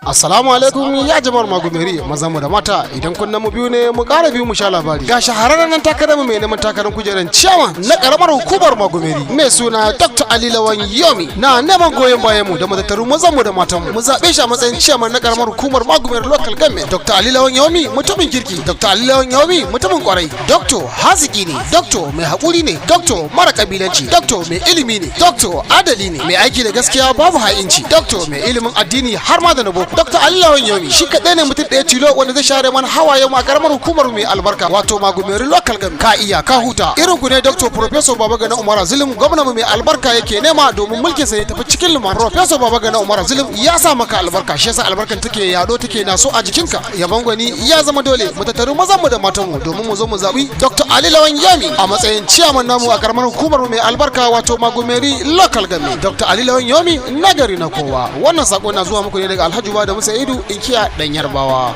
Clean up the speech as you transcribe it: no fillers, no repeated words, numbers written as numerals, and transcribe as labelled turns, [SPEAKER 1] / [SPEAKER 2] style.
[SPEAKER 1] Assalamu alaikum ya jama'ar Magumeri, mazan mu da mata. Idan kunna mu biyu ne, mu ƙara biyu mu sha labari. Ga shahararren nan takarar mu mai neman takarar kujerar ciyaman na karamar hukumar Magumeri mai suna Dr. Ali Lawan Yomi na neman goyon bayan mu da mu tattaru, mazan mu da matan mu, mu zaɓe shi a matsayin ciyaman na karamar hukumar Magumeri Local Government. Dr. Ali Lawan Yomi mutumin kirki, Dr. Ali Lawan Yomi mutumin kwarai, Dr. haziki ne, Dr. mai haƙuri ne, Dr. mara kabilanci, Dr. mai ilimi ne, Dr. adali ne, mai aiki da gaskiya, babu ha'inci, Dr. mai ilimin addini har ma da na boko. Dr. Ali Lawan Yomi shi kaɗai ne mutum ɗaya tilo wanda zai share mana hawaye mu a karamar hukumar mai albarka, wato Magumeri Local Government. Ka iya ka huta. Irin ku ne Dr. Professor Babagana Umar Zulum, gwamna mu mai albarka, yake nema domin mulkin sa ya tafi cikin lumana. Professor Babagana Umar Zulum ya sa maka albarka, shi yasa albarkan take yado, take naso a jikinka. Yabon gwani ya zama dole. Mu tattaru, mazan mu da matan mu, domin mu zo mu zabi Dr. Ali Lawan Yami a matsayin ciyaman namu a karamar hukumar mu mai albarka, wato Magumeri Local Government. Dr. Ali Lawan Yomi, nagari na kowa. Wannan sako na zuwa muku ne daga Alhaji da Musa Idu Inkiya Dan Yarbawa.